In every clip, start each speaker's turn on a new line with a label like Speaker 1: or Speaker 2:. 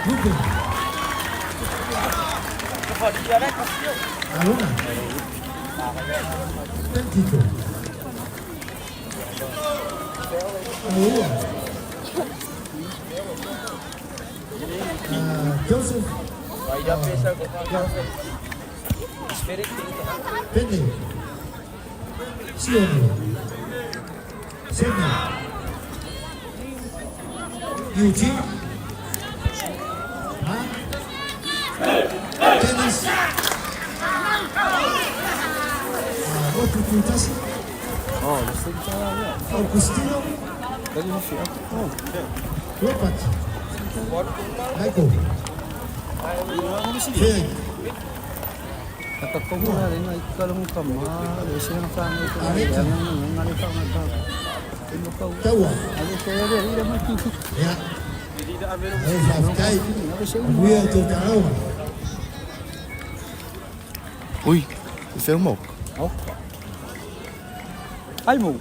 Speaker 1: Ruben. Alona. Pentito. Aua. Joseph. Pene. Sione. Sene. Eugene. Ha? Dennis. Motu Tutasi.
Speaker 2: Oh,
Speaker 1: Augustino. Robert. Michael. Feg. Taua. Ia. Au faafetai. Manuia o tou taaloga.
Speaker 3: Ui, i fea mau.
Speaker 2: Ai mo.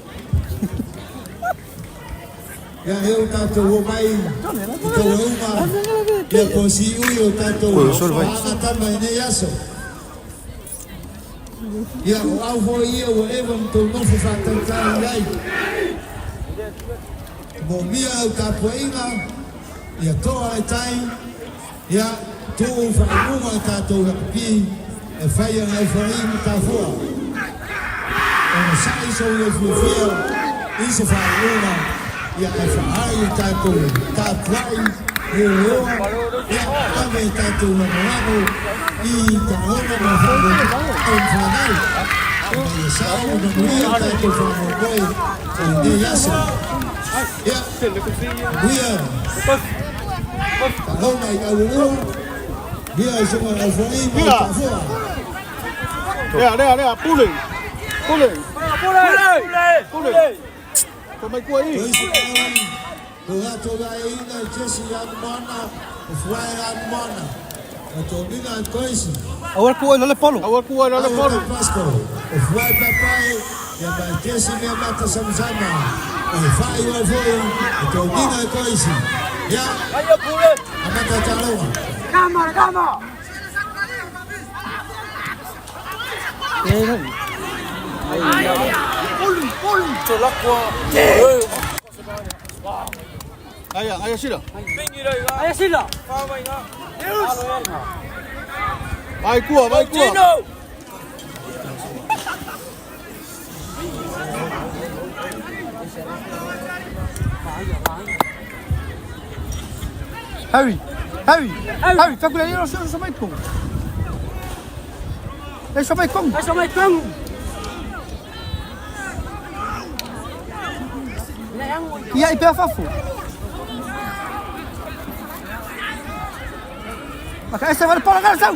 Speaker 1: Ia, e o tatou o mai i tou auma, ia ko siui o tatou
Speaker 3: Oi, o solo vai.
Speaker 1: faagatama i nei aso. Ia, o au foi ia ua eva ma tou nofo faatautai i ai. Mo mia au tapuaiga, ia toa le tai, ia tuu faaiuga le tatou lakapi e faia le aufalii ma tafoa. Ona sa'i sou le fiafia i se faaiuga, ia ae faaai le tatou tapuai leoleoa, ia ave le tatou lagolago i taaloga ma faamoemoe ma fanau, ina ia sao ma manuia le tatou faamoemoe i lenei aso. Ia, manuia taaloga i aualua, manuia i susuga i le aufalii ma le tafoa.
Speaker 4: Lea, lea, lea, pule. Pule. Pule. Ko mai kua i.
Speaker 1: O isi taavale, o latou vaeina i Jesse Anumoana, o Fuae Anumoana, o Toniga Koisi.
Speaker 2: Aua ku ai le polo.
Speaker 4: Aua kua i le polo.
Speaker 1: Pasco, o Fuae Papae, ia ma Jesse Mea Mata Samasama, o Fai Wai Foi, o Toniga Koisi. Ia, amata taaloga.
Speaker 5: Kama, kama!
Speaker 4: Aia, aia sila.
Speaker 5: Aia sila!
Speaker 4: Vai kua, vai kua.
Speaker 2: Harry, Harry, Harry, fakula ia so so mai kong. E so mai kong.
Speaker 5: Ai so mai kong!
Speaker 2: Ia i pea fafu. Maka ese vai polo gara sau.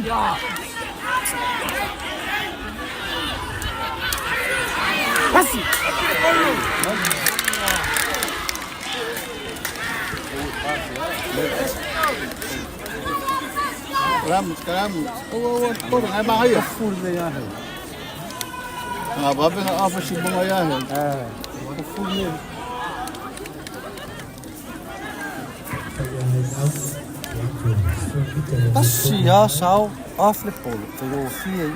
Speaker 2: Pasi.
Speaker 4: Karamu, karamu. Aua, aua, polo, ngai mahaia.
Speaker 2: Full le ia he.
Speaker 4: Ngā wawe ngā awha si bunga ia he.
Speaker 2: Eh, full le. Tasi a sao off le polo. Te o fie.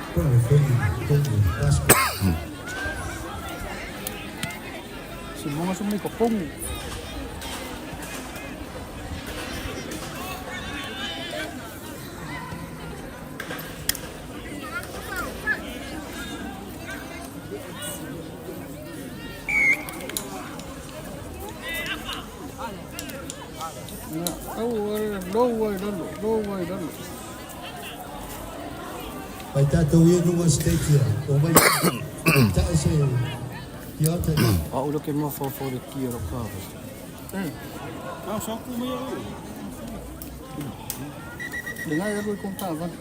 Speaker 2: Si bunga so mai ko kongu.
Speaker 4: Aua, loa i lalo, loa i lalo.
Speaker 1: Pai tātou ia nunga state ia. O mai, ta ese kia ata.
Speaker 2: A ulo ke mo fo fo le kia ro ka.
Speaker 4: Nā, sa ku mai au. Le ngai alu i kong tāvan.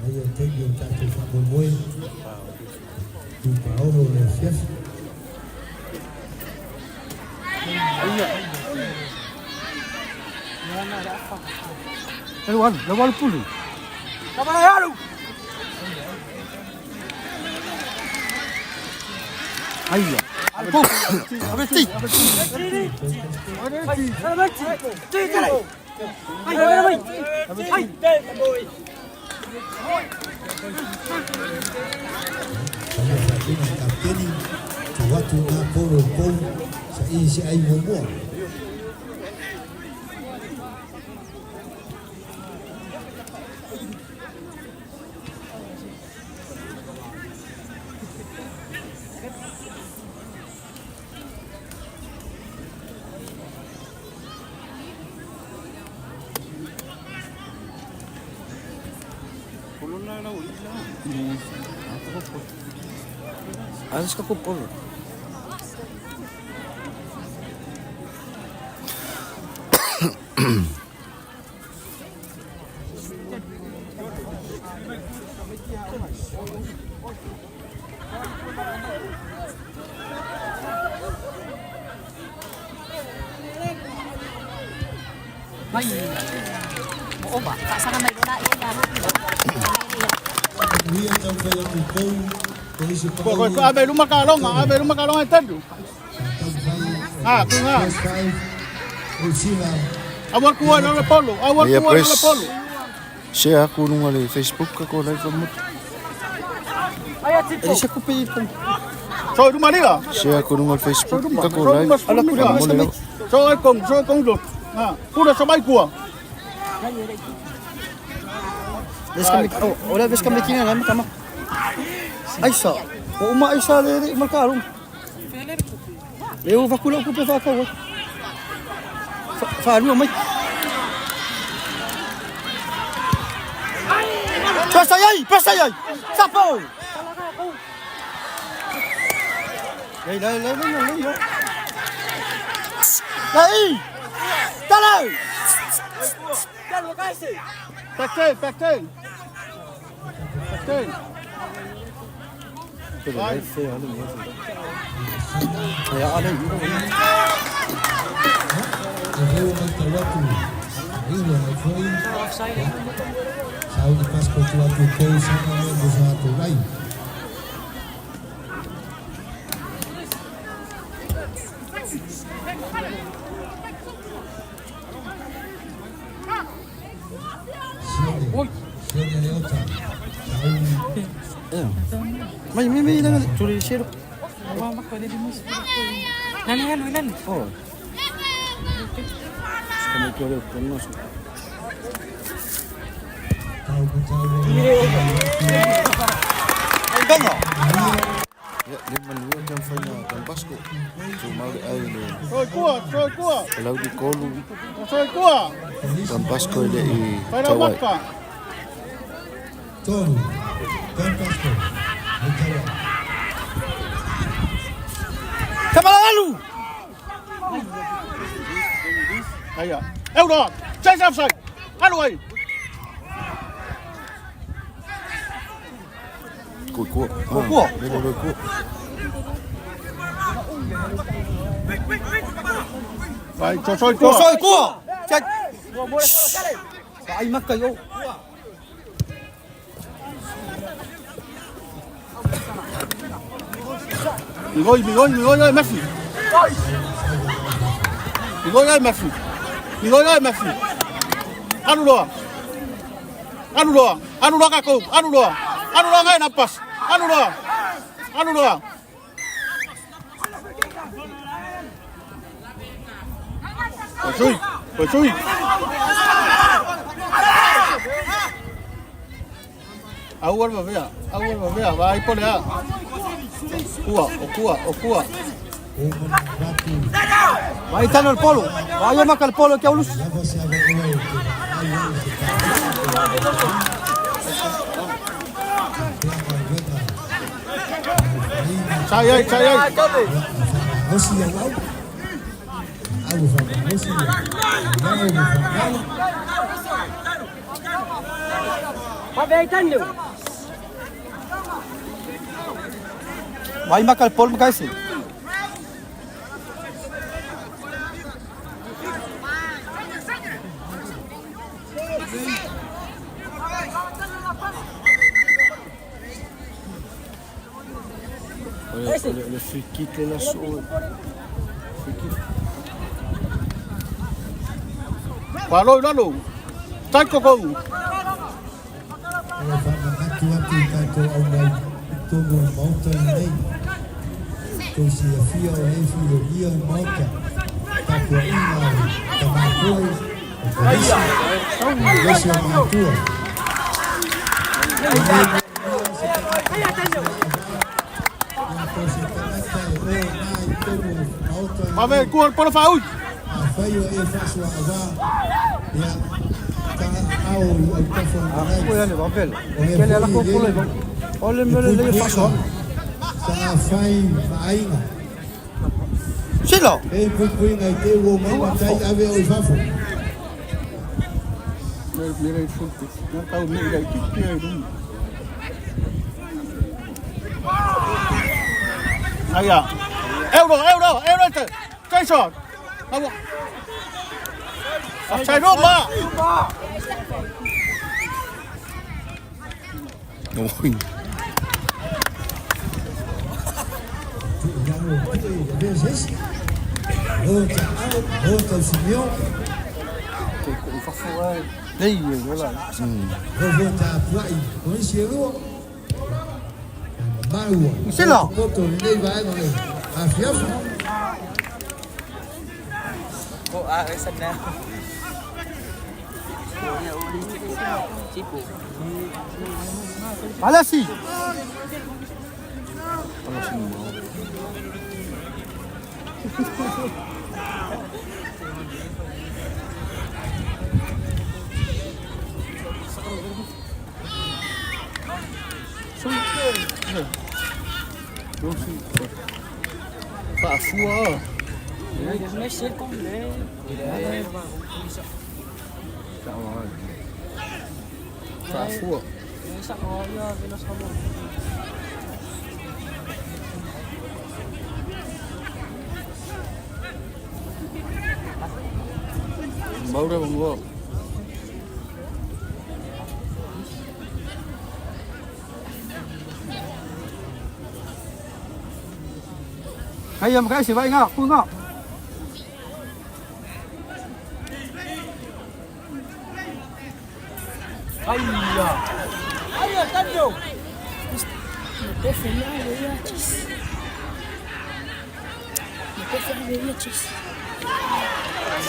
Speaker 1: Mai o taimi o tātou whamomoe. Tu paoro le fiafi.
Speaker 2: Alu alu, lau alu pulu. Aia. Alu Abe ti.
Speaker 1: Ia faapena le kapeteni tuu atu lena polo i pou saili se ai muamua.
Speaker 2: Alis ka polo.
Speaker 1: Manuia le taumafai atu i pou ko isi
Speaker 4: Ko ko
Speaker 1: paau
Speaker 4: ave luma ka longa, ave luma ka longa tendu.
Speaker 1: taumafai
Speaker 4: Ah, ku nga.
Speaker 1: First five o sila.
Speaker 4: Awa kua no le polo, awa
Speaker 3: Ia
Speaker 4: kua no le
Speaker 3: press.
Speaker 4: polo.
Speaker 3: Share aku nunga le Facebook ka ko live mo.
Speaker 2: Ele se kupe i pong.
Speaker 4: So luma liga.
Speaker 3: Share aku nunga le Facebook ka ko
Speaker 4: So
Speaker 3: live.
Speaker 4: luma
Speaker 2: Ala
Speaker 4: luma.
Speaker 3: Mo le.
Speaker 4: So ai kong, so ai kong do. Ha, pura sa mai kua.
Speaker 2: Les kami, oh, ora ves kami kina na kama. Aisa. O uma aisa le le marka alum. Le o vakula kupe fa ka. Fa alu mai. Passa aí, passa aí. Sapo. Lei lei lei lei lei. Lei. Talo.
Speaker 4: Back tail, back tail. Back tail.
Speaker 2: Ya ale.
Speaker 1: O lea ua matau atu iu ai foi sauni Pasco tuu atu i pou saga lea mo so latou ai. Sione, Sione Leota, sauni.
Speaker 2: Mai mai mai nanga tuli sero.
Speaker 5: Nani alu nani.
Speaker 2: Oh. Kami kore kono so.
Speaker 1: Tau matau.
Speaker 2: Benga.
Speaker 3: Ia le manuia tan faina tan Pasco. Tu mau le ai le.
Speaker 4: So kua, so kua.
Speaker 3: Lau di kolu
Speaker 4: So kua.
Speaker 3: tan Pasco le i
Speaker 4: Para
Speaker 3: tawai.
Speaker 4: waka.
Speaker 1: Tolu, Don Pasco, le tauai.
Speaker 2: Kamalalu.
Speaker 4: Aia. Euro. Chase offside. Alu ai.
Speaker 3: Ko ko.
Speaker 2: Ko ko.
Speaker 3: Le le ko.
Speaker 4: Vai, so so
Speaker 2: Ko
Speaker 4: kua.
Speaker 2: so ko. Check. Ai maka yo.
Speaker 4: Migoi, migoi, migoi ai Messi. Migoi ai Messi. Migoi ai Messi. Alu loa. Alu loa. Alu loa kako. Alu loa. Alu loa ngai na pas. Alu loa. Alu loa. Sui, sui. Awal ba awal ba vai pole a. Kua, o kua, o kua.
Speaker 1: O manatu
Speaker 2: Vai tano el polo. Vai maka el polo ke aulus.
Speaker 1: lava se avanoa e te vaai ai se taua.
Speaker 4: Sai ai, sai ai.
Speaker 1: Osi ia lau. Au whakanosi ia. Lau whakanosi.
Speaker 2: Vai maka el polo maka isi. O le free kick le laso. Free kick.
Speaker 4: Faaloi lalo. Tai kokou.
Speaker 1: O le faamanatu atu i tatou aumai i totonu o le Maota lenei. Tou silafia o lea e filomia le Maota, tapuaiga a le Tamapoe, o Kolisi, Kolisi o Matua. Lenei mea se tagata ia po se tagata e o na i totonu o le Maota
Speaker 4: Vave
Speaker 1: lenei.
Speaker 4: kua polo faaui.
Speaker 1: Afai o e faasoaava, ia taga aao i autafa o
Speaker 2: Ah,
Speaker 1: le
Speaker 2: ko
Speaker 1: malae.
Speaker 2: ya le vavela.
Speaker 1: O lea
Speaker 2: Ke le ala
Speaker 1: foi
Speaker 2: ko polo
Speaker 1: lei
Speaker 2: i O le
Speaker 1: le
Speaker 2: mele le
Speaker 1: puipuiga
Speaker 2: faso.
Speaker 1: sa afai maaiga.
Speaker 2: Silo.
Speaker 1: E puipuiga i te ua mai matai ave o i fafo.
Speaker 4: Mele i futi. Na tau me i ki ki ai dum. Aia. Euro, euro, euro te. Jason. Awa. Offside ma.
Speaker 3: Oi.
Speaker 1: Tuuialo tuu i avea se isi. O taao, o tausimeon,
Speaker 2: Te ko i fafo ai. Nei e wala.
Speaker 1: o fua tapuai. O isi e lua. Mamalu ua.
Speaker 2: Silo.
Speaker 1: Poto lenei vaega o le afiafi.
Speaker 2: Alasi.
Speaker 4: Faafua. Faafua. Maure bango.
Speaker 2: Ai am kai se vai nga ku nga.
Speaker 5: Aia, Tanjo!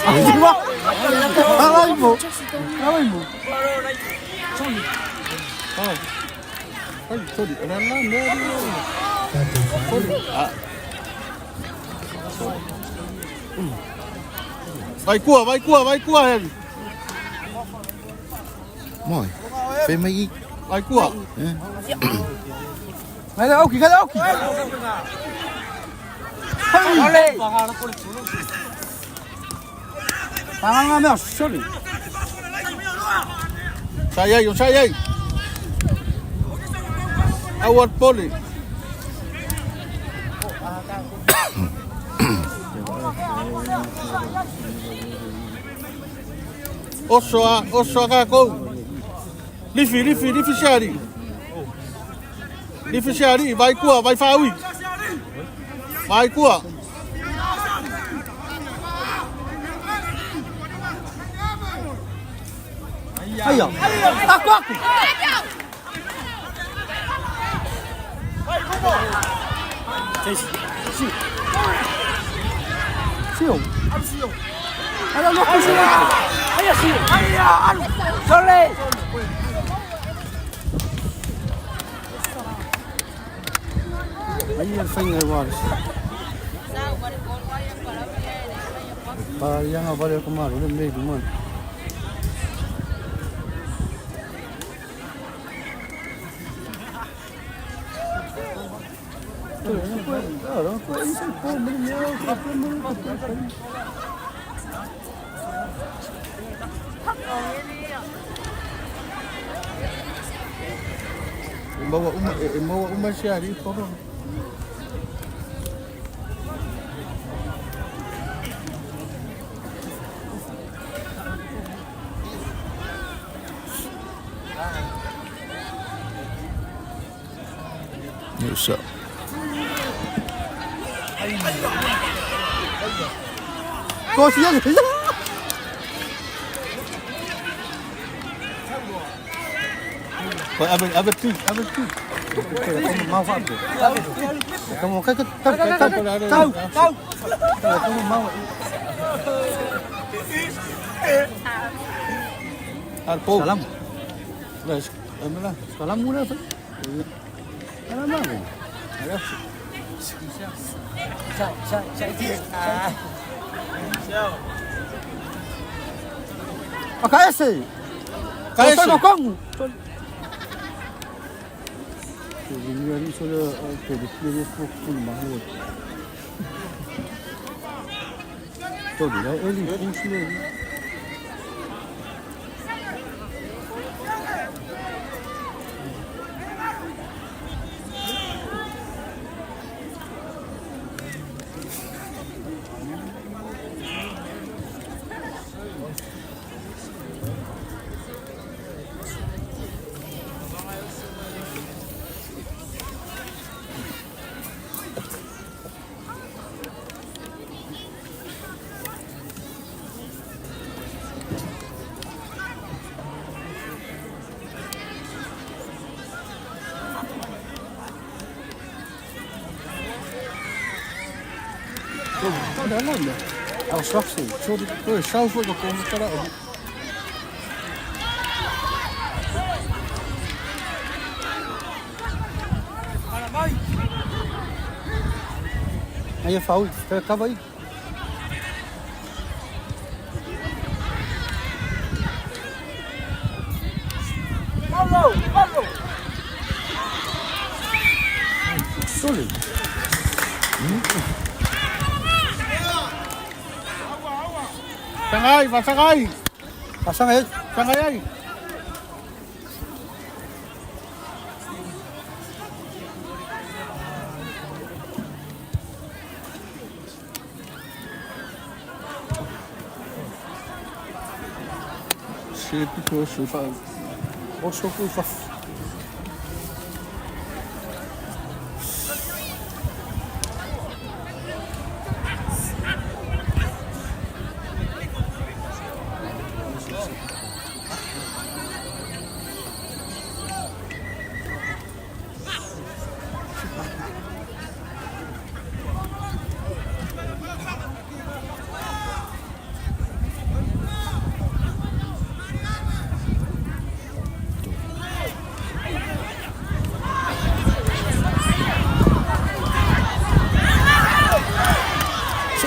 Speaker 2: Ai wa. Alai mo. Alai mo.
Speaker 4: Ai, sorry. Ala la me.
Speaker 1: Tatou faailo.
Speaker 4: Vai kua, vai kua, vai kua heli.
Speaker 3: Moi. Fai mai i.
Speaker 4: Vai kua.
Speaker 2: Ngai le auki, ngai le auki.
Speaker 5: Ole!
Speaker 2: Panganga mea, sorry.
Speaker 4: Sai ai, sai ai. Award poli. Oso a, oso a kākou. Lifi, lifi, lifi siari. Lifi siari, vai kua, vai whaui. Vai kua.
Speaker 2: Ai. Aku aku. Si. Sio. Ala lo ku sio.
Speaker 5: Aia, Sio! Aia, alu! Sole!
Speaker 2: Ai al fainga e waris. Pa yanga vale ko maro le me man.
Speaker 4: E maua uma, e maua uma siari, poro.
Speaker 3: Usa.
Speaker 4: Ave ave tu, ave tu.
Speaker 2: Salam.
Speaker 4: Salam mula.
Speaker 2: Akaese.
Speaker 4: Kaese.
Speaker 2: Kong. Aí é faul, acaba aí. Sole.
Speaker 4: Sangai, sangai.
Speaker 2: Pasang aí.
Speaker 4: Sangai ai. Se tu se fa.
Speaker 2: Osso ku fa.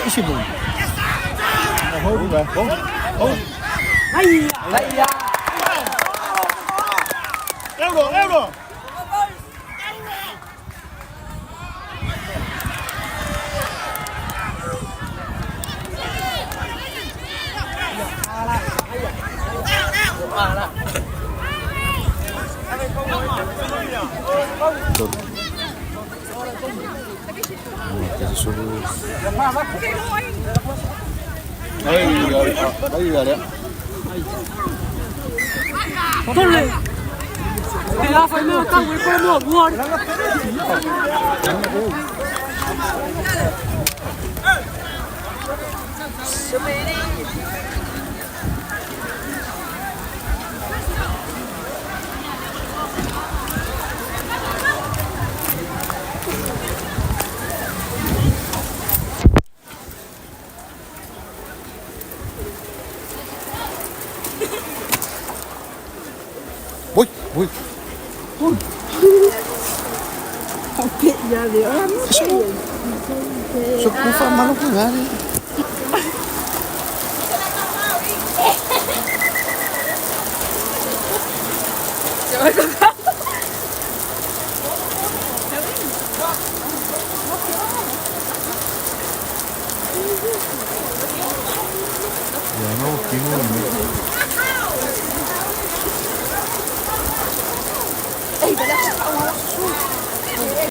Speaker 2: Se bom.
Speaker 4: Euro, euro.
Speaker 3: Kasi suruh.
Speaker 4: Ai, ai, ai, ai.
Speaker 5: Tole. E la fai mea tau e koe mua mua.
Speaker 3: Oi, oi. So ku fa malo ku ngari. Ya no, kino ni.